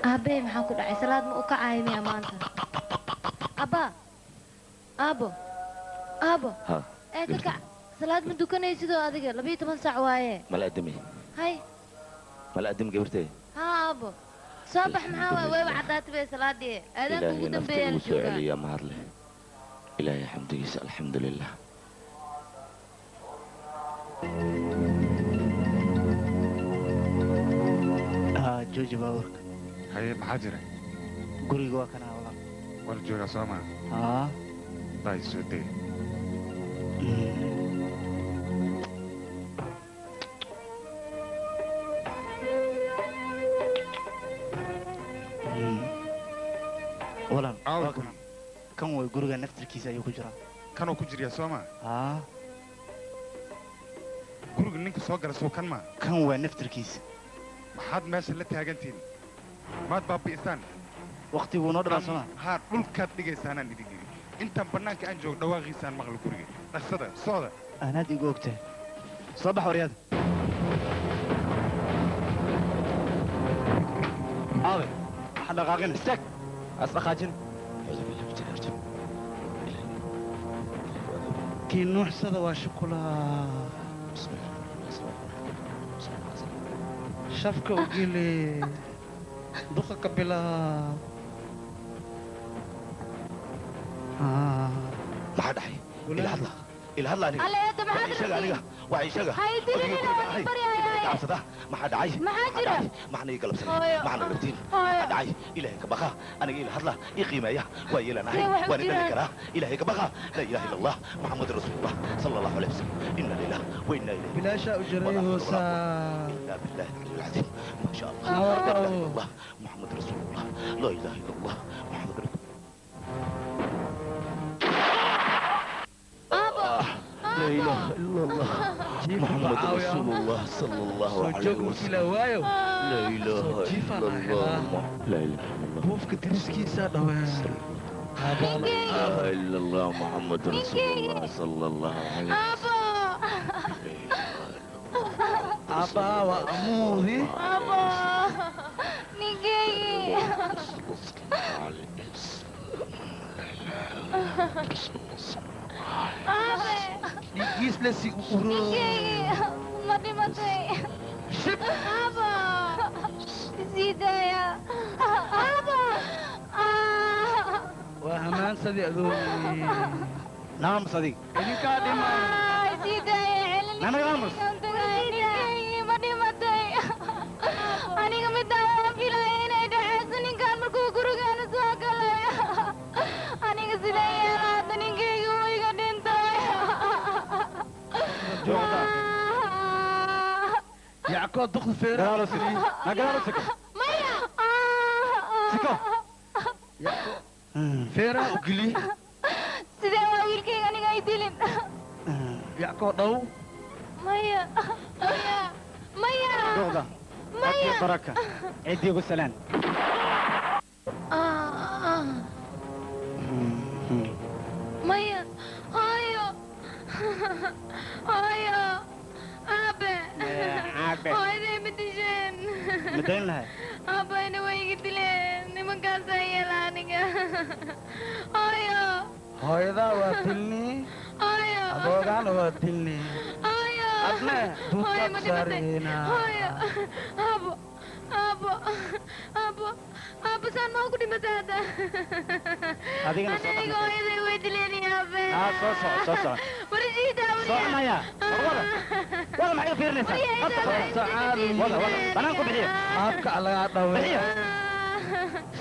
Aabe maxaa ku dhacay salaad ma u kacay miya maanta abba aabo aabo ee ka kac salaad ma dukanaysidoo adiga 12 saac waaye mala adami hay mala adami gabartay ha aabo soo bax maxaa waaye wayba caddaatay bay salaadii aadaanka ugu dambeeyaa la joogaa celiya mahad leh ilaahay xamdigiisa alxamdulilah jooji baabuurka haye maxaa jira guriga waa kanaa walaal war joogaa soo maa haa baa soo degay walaal waa kan kan way guriga naftirkiisa ayuu ku jiraa kanuu ku jiryaa soo maa haa guriga ninka soo gala soo kan maa kan waa naftirkiisa maxaad meesha la taagantihiin maad baabi'isaan waqtiguu noo dhamaa soo haa dhulkaad dhigaysaanaan idin yidhi intaan bannaanka aan joogo dhawaaqiisaan maqla guriga dhaqsada socda anaad igu ogtahay soo bax waryaada aabe waxaan dhaqaaqina istaag asdhaqaajin kii nuuxsada waa shukulaa shafka u geli duqa ka bilaab maxaa dhacay ila hadla ila hadla aniga aniga aniga waa ishaga cabsada maxaa dhacay maxaa jira maxna ii galabsanay maxna rabtiin maxaa dhacay ilaahay ka baqa aniga ila hadla ii qiimeeya waa yeelanahay waan idhali karaa ilaahay ka baqa laa ilaaha illa allah maxamad rasuulullah sala allahu alayhi wasalam inna lilah wa inna ilayhi bilaashaa u jiray hoosaa illa billahi alcaliy alcasiim ma sha allah laa ilaaha illa allah maxamad rasuulullah laa ilaaha illa allah maxamad rasuul لا إله إلا الله محمد رسول الله صلى الله عليه وسلم لا إله إلا الله لا إله إلا الله بوفك ترسكي سادة لا إله إلا الله محمد رسول الله صلى الله عليه وسلم أبا وأموذي أبا نيجي Dhiiggiis la si uro ma dhimatay shib aba sii daaya aba waa hamaansadii adoogii naamus adig idinkaa dhimay sii daaya nanaga aamus ninkeygi ma dhimatay aniga midaan waan filaya inay dhaceyso ninkaan markuu gurigaana soo galay aniga sidee yeela hadda ninkeygi wuu iga dhintay yackood duqda feera gadaalo siko maya siko feeraha u geli sidee waa wiilkayga aniga ay dilin yackoo dhow maya maya maya duqda maya baraka ciddii ugu salaan maya hooyo hooyo aabe aabe hooyaday ma disheen ma dayn lahay aabayna way iga dileen nimankaasaa yeela aniga hooyo hooyadaa waa dilni hooyo adoogaana waa dilni hooyo adne hooyo duudkaa ma ku dhimatay saaraynaa hooyo aabo aabo aabo aabo saan maa ku dhimatay hadda adigana soo aniga hooyaday way dileen iyo aabe haa soo soco soo soco warshiida soconaya war wada wada maxay u fiirinaysaa wada wada banaan ku bixiya aabka lagaa dhaway bixiya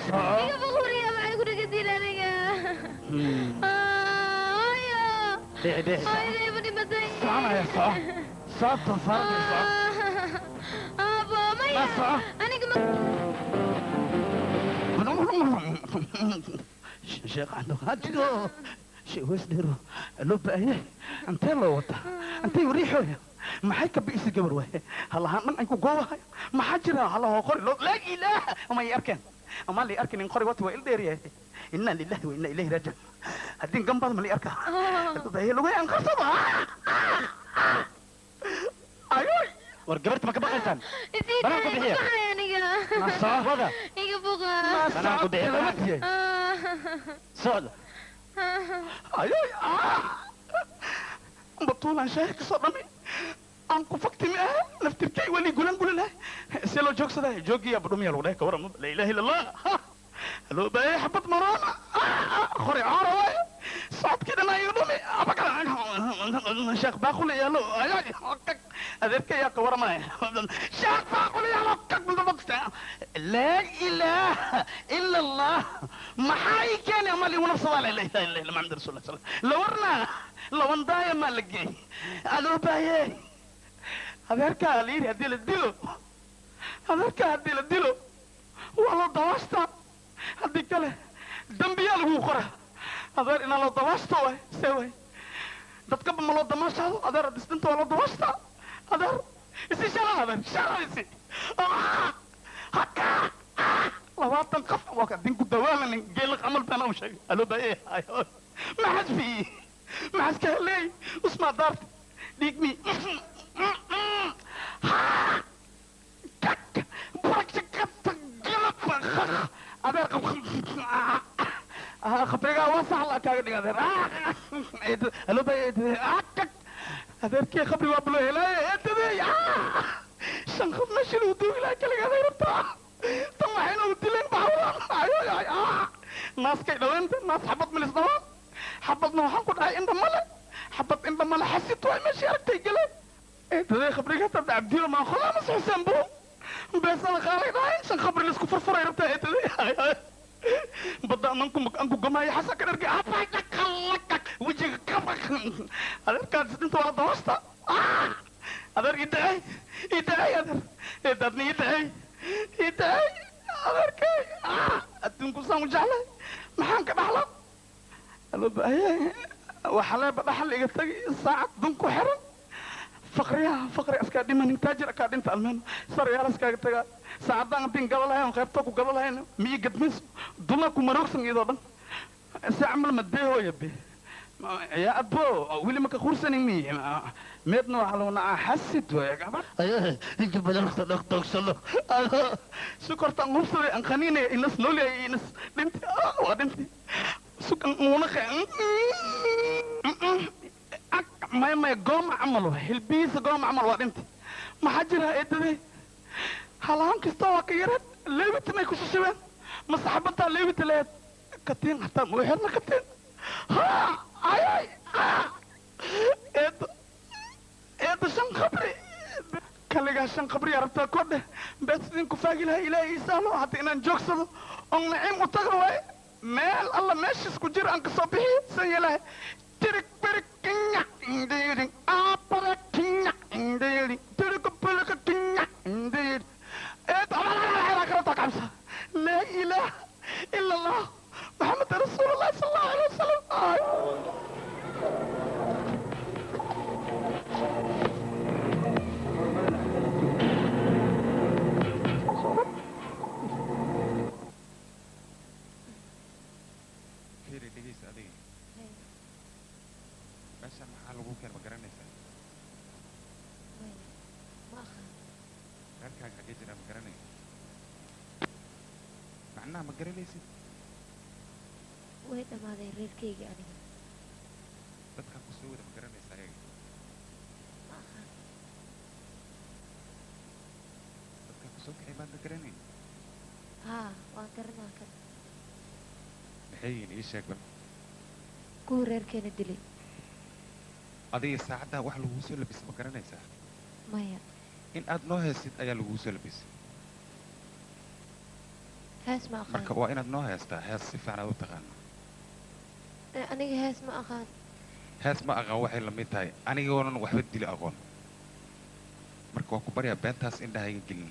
soco iga buquriya maxay ku dhegasiin aniga hooyo bixi bixi hooyaday ma dhimatay soconaya soco soobta farada soco aabo maya Ma soco aniga ma sheekh cabdiqaadir Shay weys dheero loo baahan intee loo wataa intee riixooya maxay ka bi'isay gabar waaye halahaan dhan ay ku goobahay maxaa jira halahoo qori loo laa ilaaha ama ay arkeen ama lay arkin in qori wata waa il dheeryahay inna lillahi wa inna ilayhi raaji'uun haddii gambada ma lay arkaa baahiye lagu anqarsado ayoy war gabarta ma ka baqaysaan banaan ku bixiya wada iga buqa banaan ku bixiya socda ayoy batuulaan shaahi kasoo dhamay aan ku faktimi ah naftirkay weli gulan gulanahay see loo joogsadaa joogiyaa badhumiya lagu dhahay ka waran laa ilaaha illa allah loo baayay xabad maroona qori caara waay socodkii dhan iga dhumi abakala sheekh baaquli yaalo adeerka yaa ka waramaya sheekh baaquli yaalo laa ilaaha ila allah maxaa ii keenay ama liigu nafsadaa laa ilaaha illa allah maxamed rasuul sal lawarna lawandaaya maa la geey aloo baayay adeerkaa la yidhi haddii la dilo adeerkaa haddii la dilo waa loo dawaashtaa haddii kale dambiyaa lagu qora adeer inaa loo dawaashto waay see waay dadkaba ma loo damaashaado adeer disdinta waa loo dawaashtaa adeer isi shalan adeer shalan isi haka 20 qof waa ka dinku dawaalan geelaq camal baan u sheegay aloo baayay maxas fii maxas ka helay usmaa daarta dhiigmi adeer khabrigaa waa saxla kaaga dhig adeer aloo baayay adeerkii khabri waa buloo helaaye eedadey shan qof meeshii lagu duugi lahaa kaliga adeer rabtaa tan waxayna u dileen baxawlaan naaskay dhaweenta naas xabad milis dhawaan xabadna waxaan ku dhahay indha male xabad indha male xasid waay meeshii aragtay galeen eedaday khabriga hataa cabdiilo maan khulaamas xuseen buu beesana qaalay dhahayn shan khabri laisku furfuray rabtaa eedaday badda anku gamaayo xasa ka dhargay wejiga adeerkaas dhinta waa la dawaashta adeer idacay idacay adeer eedaadna idacay idacay adeerkay adduunku saan u jeclay maxaan ka dhaxlaa aloo baahiye waxaa leeba dhaxal iga tagay saacad dun ku xiran faqriyaha faqri askaa dhimanin taajir akaa dhinta almeeno saryaal askaaga tagaa saacadaan haddii gaba lahayn qaybta ku gaba lahayn miyi gadmayso duna ku maroogsan iyadoo dhan si camal madeehooya be يا أبو ولي ما كخورسني مي ميدنا وحلونا حسيت ويا جماعة inta badan dhaqdhaqsano سكرت أنغوصري أنخنيني إنس نولي إنس دنتي ودنتي سك أنغونخ ما ما قوم عملوا هالبيس قوم عملوا ودنتي ما حجرها إيه هلان كستوا كيرت ليبت ما يكوش شبان ما صاحبتها ليبت ليت كتين حتى مو يحنا كتين ها اي اي eedda shan qabri kaligaa shan qabri arabtaa kodhe bees idinku faagi lahaa ilaahay ii sahlo hadda inaan joogsado oon naciim u tago waaye meel alla meeshiis ku jira aan kasoo bixiyo san yeelahay tirig birig kinyac indhiirin aabara kinyac indhiirin tiriga biliga kinyac indhiirin eed abalaa kabsa laa ilaaha ila allah maxamed rasuulullahi sala allahu alay wasalam. Fiiri dhegeysa adiga meeshaan maxaa lagu keen ma garanaysaa ma aqaan reerkaaga xaggee jiraa ma garanaysa macnaha ma garanaysid way dhammaadeen reerkayga aniga dadkaan ku soo wada ma garanaysaa ayaga ma aqaan dadkaan ku soo kixi baad ma garanayn haa waan garanaa kan maxay yihiin ii sheeg bal kuwa reerkeena dilay adiga saacaddaa wax lagugu soo labisay ma garanaysaa maya in aad noo heesid ayaa lagugu soo labisay hees ma aqaan marka waa inaad noo heestaa hees si fiican aad u taqaano aniga hees ma aqaan hees ma aqaan waxay la mid tahay anigoonan waxba dili aqoon marka waan ku baryaa beentaas indhahayga gelin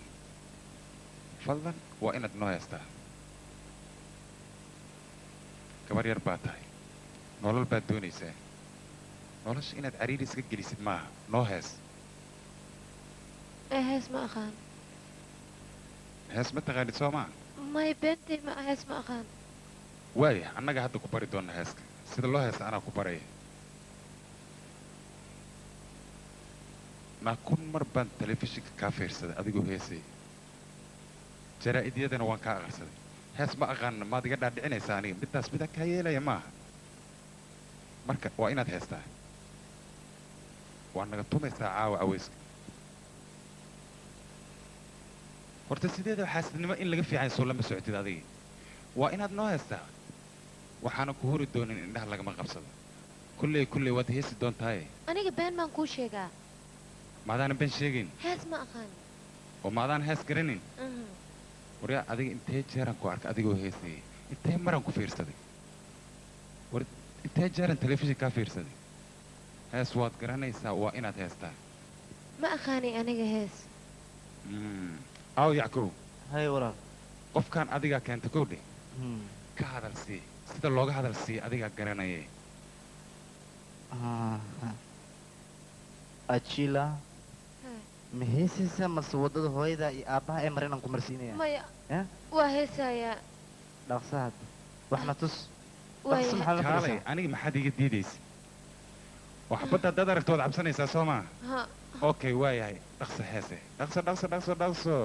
fadlan waa inaad noo heestaa gabar yar baa tahay Nolol baad doonaysaa. Nolosha inaad cariiri iska gelisid maaha. Noo hees. Ee, hees ma aqaan. Hees ma taqaanid, soo maa? May, beentay ma, hees ma aqaan. Waaya, annaga hadda ku bari doonna heeska. Sida loo heesa anaa ku baraya. Naa kun mar baan telefishinka kaa fiirsaday adigoo heesaya, jaraa'idiyadana waan kaa aqrisaday. Hees ma aqaana maad iga dhaadhicinaysaa aniga? Middaas midaan kaa yeelaya maaha. Marka waa inaad heestaa, waa naga tumaysaa caawa caweyska. Horta sideedaba xaasidnimo in laga fiican soo lama socotid adiga. Waa inaad noo heestaa. Waxaana ku huri doonin indhaha lagama qabsado. Kulley kulley waad heesi doontaaye. Aniga been baan kuu sheegaa. Maadaanan been sheegayn? Hees ma aqaan. Oo maadaan hees garanin? Waryaa, adiga intee jeeraan ku arkay adigoo heesayay? Intee maraan ku fiirsaday? War intee jeeraan telefishin kaa fiirsaday? Hees waad garanaysaa, waa inaad heestaa. Ma aqaanay aniga hees. Aw Yackow. Hay, walaal. Qofkaan adigaa keenta kowdhe. Ka hadal sii, sida looga hadal siiya adigaa garanayay. Ajila, ma heesaysaa mase waddada hooyada iyo aabbaha ee marinaan ku marsiinaya? Maya. Eh? Waa heesayaa. Dhaqsa hadda, waxna tus. Waaya. Dhaqso, maxaa la Kaalay. fadhiisaa? Aniga maxaad iga diidaysa? Waxbadda haddaad aragto waad cabsanaysaa, soo maa? Ha. Okay, waayahay, dhaqso heese, dhaqso, dhaqso, dhaqso, dhaqso.